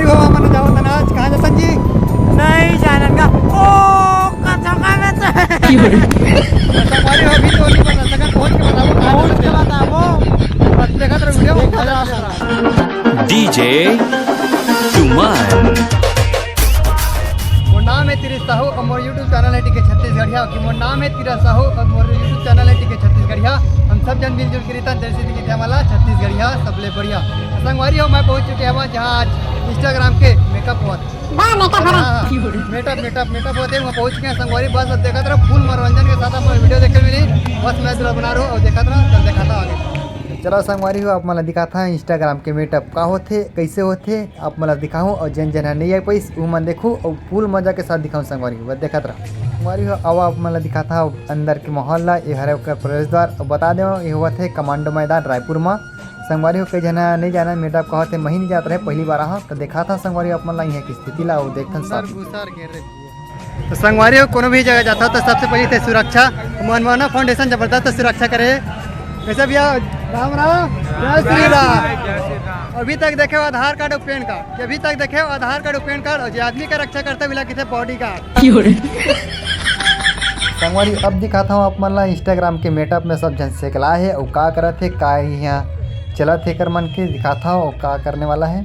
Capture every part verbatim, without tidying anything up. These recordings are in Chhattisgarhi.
हो, हमन जावत हन आज। कहाँ जाथन जी? नहीं जानन का। ओ, कथका में तो। संगवारी हो, अभी तो नहीं बता सकन, पहुँच के बताबो, कहाँ पहुँच के जाथन। बताबो। बस देखत रहो video, देखत मजा रहो। आथे। DJ Tuman। मोर नाम है तिरस साहू और मोर YouTube चैनल है टीके छत्तीसगढ़िया। कि मोर नाम है तिरस साहू और मोर YouTube चैनल है टीके छत्तीसगढ़िया। हम सब जन मिलजुल के रहथन, जैसे कि हमला छत्तीसगढ़िया सबले बढ़िया। संगवारी हो, मैं पहुंच चुके हवं जहां आज Instagram के मेकअप होवत। वाह, मेकअप हो रहा है। हाँ, हाँ, मेकअप, मेकअप, मेकअप होते हैं, वहाँ पहुंच गए संगवारी। बस अब देखत रहो, full मनोरंजन के साथ आप video देखे मिली। बस मैं जरा बना रहा हूँ और देखत रहो, चल दिखाता हूँ आगे। चलो संगवारी हो, आप मन ला दिखाता हूँ Instagram के मेकअप का होथे, कैसे होथे, आप मन ला दिखाहूँ और जन जन ह नहीं आ पाइस, वो मन देखू और full मजा के साथ दिखाऊँ संगवारी हो, बस देखत रहो। संगवारी हो, अब आप मन ला दिखाता हूँ अंदर के माहौल ला। ये हरे ओकर प्रवेश द्वार। अब बता देव, ये होवत हे कमांडो मैदान रायपुर मा। संगवारी हो, कई झन नहीं जानन, मेकअप का होथे, मैं ही नहीं जानत रहे, पहली बार आहा, तो देखात हन संगवारी हो आप मन ला यहाँ की स्थिति ला, वो देखथन साथ। तो संगवारी हो, कोनो भी जगह जाता हो तो सबसे पहले थे सुरक्षा, मनमोहना फाउंडेशन जबरदस्त सुरक्षा करे। कैसे भैया? राम राम, जय श्री राम। अभी तक देखे हो आधार कार्ड और पैन कार्ड, अभी तक देखे हो आधार कार्ड और पैन कार्ड, और जो आदमी का रक्षा करता मिला किथे बॉडी गार्ड। संगवारी, अब दिखाता हूँ आप मन ला Instagram के मेकअप में सब झन सेकला है और का करत है, का यहाँ चलत है कर मन के दिखाता हूँ और का करने वाला है।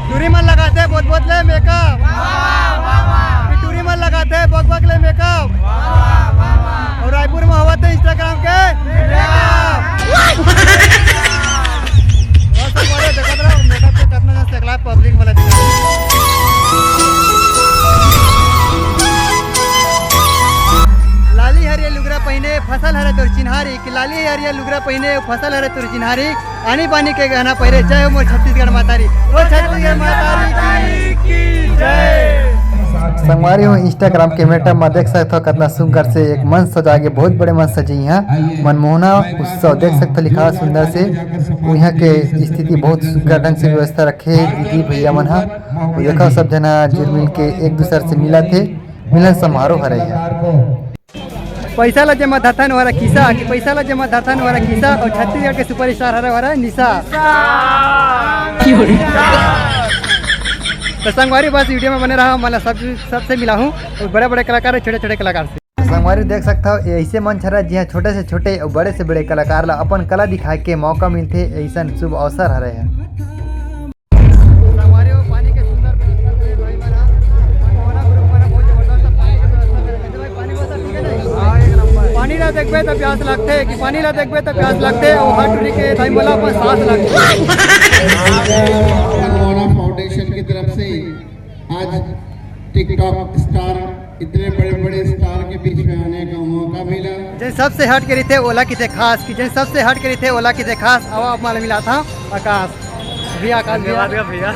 टूरी मन लगाथे बोत बोत ले मेकअप। टूरी मन लगाथे बक बक ले मेकअप। और रायपुर में होवत हे Instagram के मेकअप। बस संगवारी देखत रहो, मेकअप के कितना जन सेकला है, पब्लिक वाला दिखा। लाली हरियर लुगरा पहिने, फसल हरे तोर चिन्हारी, कि लाली हरियर लुगरा पहिने, फसल हरे तोर चिन्हारी। आनी बानी के गहना पहिरे, जय हो मोर छत्तीसगढ़ महतारी, ओ छत्तीसगढ़ महतारी की, की जय। संगवारी हो, Instagram के मेकअप में देख सकत हो कितना सुंदर से एक मंच सजा के, बहुत बड़े मंच सजे यहाँ मनमोहना उत्सव देख सकत हो लिखा है सुंदर से। यहाँ के स्थिति बहुत सुंदर ढंग से व्यवस्था रखे हे दीदी भैया मन हा। देखो सब जना जुल मिल के एक दूसर से मिलत हे, मिलन समारोह हरे यहाँ। पैसा ला जेमा धरथन वाला किसा, कि पैसा ला जेमा धरथन वाला किसा, और छत्तीसगढ़ के सुपरस्टार हरे वाला निशा। तो संगवारी बस video में बने रहा, मतलब सब सबसे मिला हूँ और बड़े बड़े कलाकार, छोटे छोटे कलाकार से। संगवारी देख सकता हो, ये ऐसे मंच हरा जिहाँ छोटे से छोटे और बड़े से बड़े कलाकार ला अपन कला दिखाए के मौका मिलथे, ऐसा शुभ अवसर हरे है। संगवारी हो, पानी के सुंदर व्यवस्था करे भाई मन ह। मनमोहना group मन ह बहुत जबरदस्त पानी के व्यवस्था करे। कैसे भाई, पानी व्यवस्था ठीक है नहीं? हाँ, एक नंबर। पानी ला देखबे त प्यास लगथे, कि पानी ला देखबे त प्यास लगथे, और हर टूरी के थाई मोला अपन सांस लगथे। मनमोहना फाउंडेशन की तरफ से आज TikTok स्टार, इतने बड़े बड़े स्टार के बीच में आने का मौका मिला। जेन सबसे हट के रहिथे ओला किथे खास, कि जेन सबसे हट के रहिथे ओला किथे खास। अब आप मन ला मिलात हँव आकाश। भैया, आकाश भैया। धन्यवाद का भैया।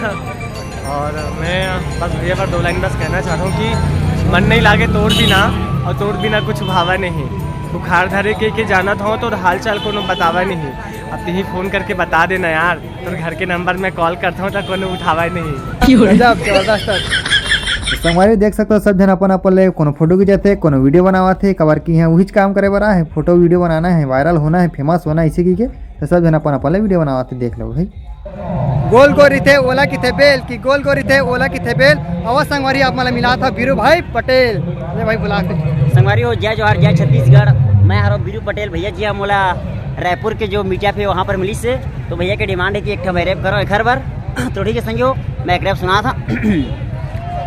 और मैं बस भैया पर दो लाइन बस कहना चाहता हूँ कि मन नहीं लागे तोड़ भी ना, और तोड़ भी ना कुछ भावा नहीं। बुखार धरे के, के जाना था तो हाल चाल कोनो बतावा नहीं। अब तिही फोन करके बता देना यार, तोर घर के नंबर में कॉल करता हूँ तो कोनो उठावा नहीं। गजब, जबरदस्त। तो संगवारी देख सकते हो, सब झन अपन अपन ले कोनो फोटो खींचत हे, कोनो वीडियो बनावत हे, काबर कि यहाँ उहीच काम करे बर आए हे, फोटो वीडियो बनाना है, वायरल होना है, फेमस होना है, इसे की के तो सब झन अपन अपन ले वीडियो बनावत हे, देख लो भाई। गोल गोल रिथे ओला किथे बेल, कि गोल गोल रिथे ओला किथे बेल। आवा संगवारी, आप मन ला मिलात हँव बीरू भाई पटेल। ले भाई बुला के। संगवारी हो, जय जोहार, जय छत्तीसगढ़। मैं हरो बीरू पटेल। भैया जी ह मोला रायपुर के जो मीटअप हे वहाँ पर मिलिस हे, तो भैया के डिमांड है कि एक ठो मैं रैप करो एखर बर। तो ठीक है संगी हो, मैं एक रैप सुनात हँव।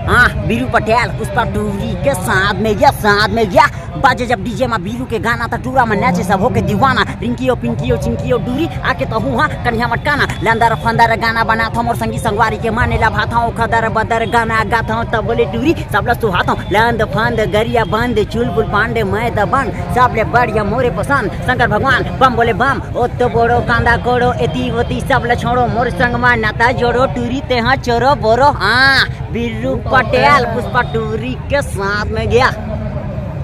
हाँ, बीरू पटेल पुष्पा टूरी के साथ में गया, साथ में गया। बाजे जब DJ मा बीरू के गाना, त टूरा मन नाचे सब होके दीवाना। रिंकी ओ पिंकी ओ चिंकी ओ डूरी, आके तहूँ हा कनिहा मटकाना। लंदर फंदर गाना बनात हँव, मोर संगी संगवारी के माने ला भात हँव। खदर बदर गाना गात हँव, त बोले टूरी सब ला सुहात हँव। लंद फंद गरिया बंद, चुलबुल पांडे मैं दबंग, सबले बढ़िया मोरे पसंद। शंकर भगवान बम बोले बम, ओ तो बोड़ो कांदा कोड़ो, एती ओती सब ला छोड़ो। मोर संग मा नाता जोड़ो, टूरी तेहा चोरो बोरो। हाँ, बीरू पटेल पुष्पा टूरी के साथ में गया।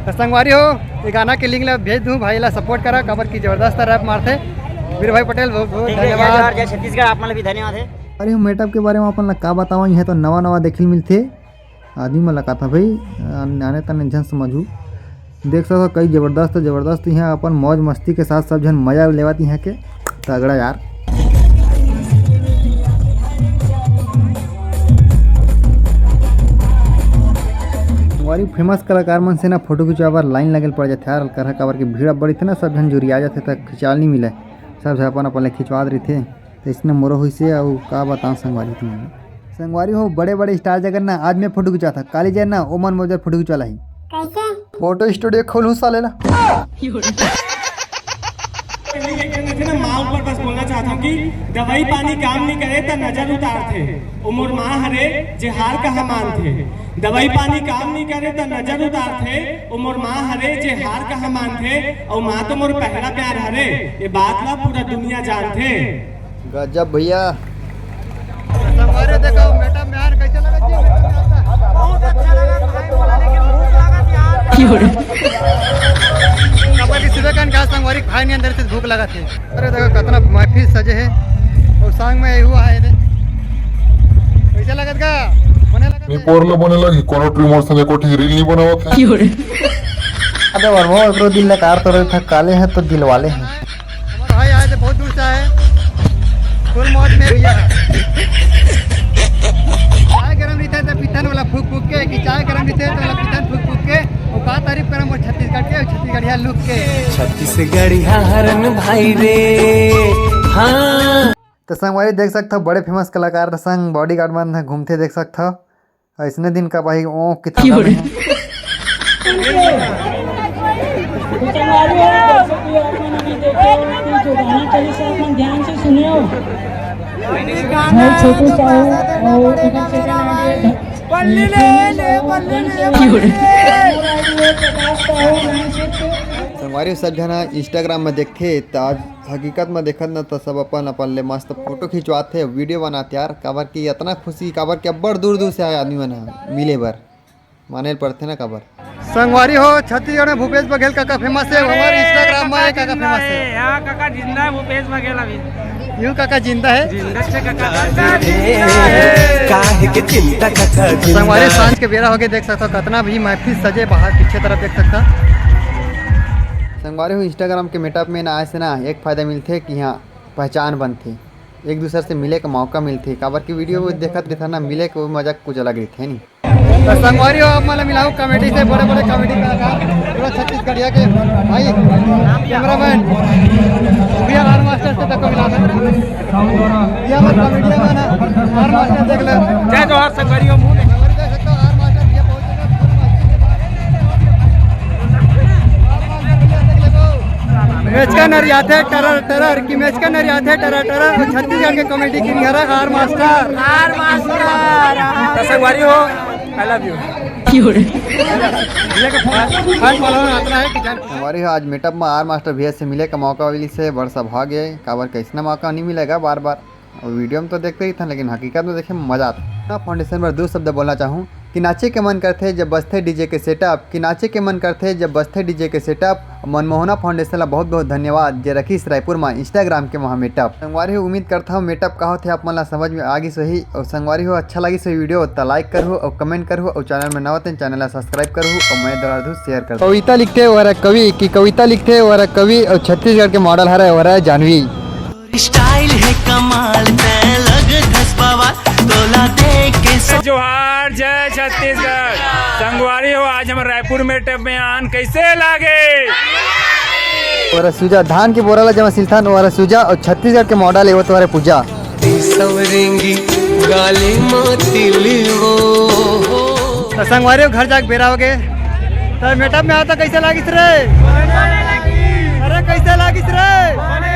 तो संगवारी हो, ये गाना के लिंक ला भेज दूँ, भाई ला सपोर्ट करा, काबर की जबरदस्त रैप मारथे बीरू भाई पटेल। बहुत बहुत ठीक है, जय धन्यवाद। जोहार, जय छत्तीसगढ़, आप मन ला भी धन्यवाद है। अरे, हम मेटअप के बारे में अपन ला का बतावं, यह तो नवा नवा देखे मिलथे। आदमी मन ला का था भाई, आने ताने झन समझू। देख सकत हो, कई जबरदस्त, जबरदस्त यहाँ अपन मौज मस्ती के साथ सब झन मजा लेवत यहाँ के। तगड़ा यार। अरे, फेमस कलाकार मन से ना फोटो खिंचवाए बर लाइन लगल पड़ जाथे यार, करा काबर के भीड़ अब्बड़ रहिथे ना, सब झन जुरिया जाथे त खिंचाल नहीं मिले, सब झन अपन अपन ले खिंचवात रहिथे। तो इसने मोरो होइसे, अउ का बताऊं संगवारी तुमन, संगवारी हो, बड़े बड़े स्टार जगह ना आज मैं फोटो खिंचवाता, काली जगह ना ओमन मोर जर फोटो खिंचवा लाही। कैसे? फोटो स्टूडियो खोलू साले ला। पहले एक ठन अइसे ना माँ ऊपर बस बोलना चाहता हूँ कि दवाई पानी काम नहीं करे त नजर उतारथे। ओ मोर माँ हरे जे हार कहाँ मानथे। दवाई पानी काम नहीं करे त नजर उतारथे। ओ मोर माँ हरे जे हार कहाँ मानथे। अउ माँ तो मोर पहला प्यार हरे, ये बात ला पूरा दुनिया जानथे। गजब भैया। संगवारी देखो, मेटअप में यार कैसे लगा जी, मेटअप में आता? बहुत अच्छा लगा भाई, बोला, लेकिन भूख लगा यार। काबर कि सुबह कन का संगवारी खाए नहीं अंदर से भूख लगा थे। अरे देखो कितना महफिल सजे है और संग में हुआ है दे। कैसे लगत का? बने लगत मी है? पोरला बने लगी, कोनो ट्रिमर संगे कोठी रील नहीं बनावत है। अबे वर्मा, एकरो दिल ला कार तो रहे था, काले हैं तो दिल वाले हैं। हमारा भाई आए थे बहुत दूर से आए, फुल मौज में भैया। चाय गरम नहीं था तो पीतन वाला फूक फूक के, कि चाय गरम नहीं थे तो वाला पीतन फूक फूक के, वो का तारीफ करम वो छत्तीसगढ़ के, छत्तीसगढ़िया लुक के। छत्तीसगढ़िया हरन भाई रे, हाँ। तो संगवारी देख सकत हो, बड़े फेमस कलाकार संग बॉडीगार्ड मन ह घूमथे, देख सकत हो। अइसने दिन कब आही ओ कितना में है। तो संगवारी हो, जैसे कि आप मन अभी देखे हो कि जो गाना चली से आप मन ध्यान से सुने हो। मैं छोटू साहू और इधर से बल्ली ले, ले, बल्ली ले, बल्ली ले। Prakash Sahu, line six। संगवारी सब झन Instagram में देखथे त आज हकीकत में देखत न त सब अपन अपन ले मस्त फोटो खिंचवाथे, वीडियो बनाथे यार। काबर कि इतना खुशी, काबर कि अब्बड़ दूर दूर से आए आदमी मन ह मिले बर, माने ल पड़थे ना काबर। संगवारी हो, छत्तीसगढ़ में भूपेश बघेल काका फेमस है, हमारे Instagram में काका फेमस है। हाँ काका जिंदा है भूपेश बघेल अभी। यू काका जिंदा है। जिंदा से काका। काहे के चिंता काका जिंदा। संगवारी सांझ के बेरा होगे, देख सकत हो कितना भी महफिल सजे बाहर पीछे तरफ देख सकत हो। संगवारी हो, Instagram के मेटअप में ना आए से ना एक फायदा मिलथे कि यहाँ पहचान बनथे, एक दूसर से मिले के मौका मिलथे, काबर कि वीडियो में देखत रहिथन ना, मिले के वो मजा कुछ अलग रहिथे, है नी? तो संगवारी हो, आप मन ला मिलाहूँ कॉमेडी से, बड़े बड़े कॉमेडी कलाकार पूरा छत्तीसगढ़िया के भाई, कैमरामैन भैया आर मास्टर से तक मिला दे। ये हमर कॉमेडियन मन ह, आर मास्टर देख ले। जय जोहार संगवारी हो, मुंह ले। संगवारी देख सकते हो, आर मास्टर भैया पहुंच चुके हैं। मेचका नरियाथे टरर टरर, कि मेचका नरियाथे टरर टरर, वो छत्तीसगढ़ के कॉमेडी किंग हरा आर मास्टर। आर मास्टर। तो संगवारी हो, I love you। भैया के फैन फॉलोअर अतना है कि जान। संगवारी हो, आज मेटअप में आर मास्टर भैया से मिले का मौका मिलिस हे, बड़ सौभाग्य हे, काबर कि अइसना मौका नहीं मिलेगा बार बार। अउ वीडियो में तो देखते ही था, लेकिन हकीकत में देखे में मजा आता। मनमोहना फाउंडेशन बर दू शब्द बोलना चाहूँ कि नाचे के मन करथे जब बजथे डीजे के सेटअप, कि नाचे के मन करथे जब बजथे डीजे के सेटअप। मनमोहना फाउंडेशन ला बहुत बहुत धन्यवाद, जे रखिस रायपुर मा Instagram के वहाँ मेटअप। संगवारी हो, उम्मीद करता हूँ मेटअप का होथे आप मन ला समझ में आ गिस होही। अउ संगवारी हो, अच्छा लगिस होही वीडियो त like करहु अउ comment करहु, अउ चैनल में नवा तेन चैनल ला subscribe करहु अउ मैं दौरान share कर। कविता लिखथे ओहर कवि, कि कविता लिखथे ओहर कवि, अउ छत्तीसगढ़ के मॉडल हरे ओहर जानवी। स्टाइल है कमाल, तै लग धसपावा, तोला देख के सब। जोहार, जय छत्तीसगढ़। संगवारी हो, आज हम रायपुर मेटअप में आन कैसे लागे? ओहर सूजा धान के बोरा ला जमा सिलथन, ओहर सूजा अउ छत्तीसगढ़ के मॉडल एवो तोहरे पूजा। सवरेंगी गाली मातिल वो। तो संगवारी हो, घर जाके बेरा होगे। तो मेटअप में आता कैसे लागिस रे? अरे कैसे लागिस रे?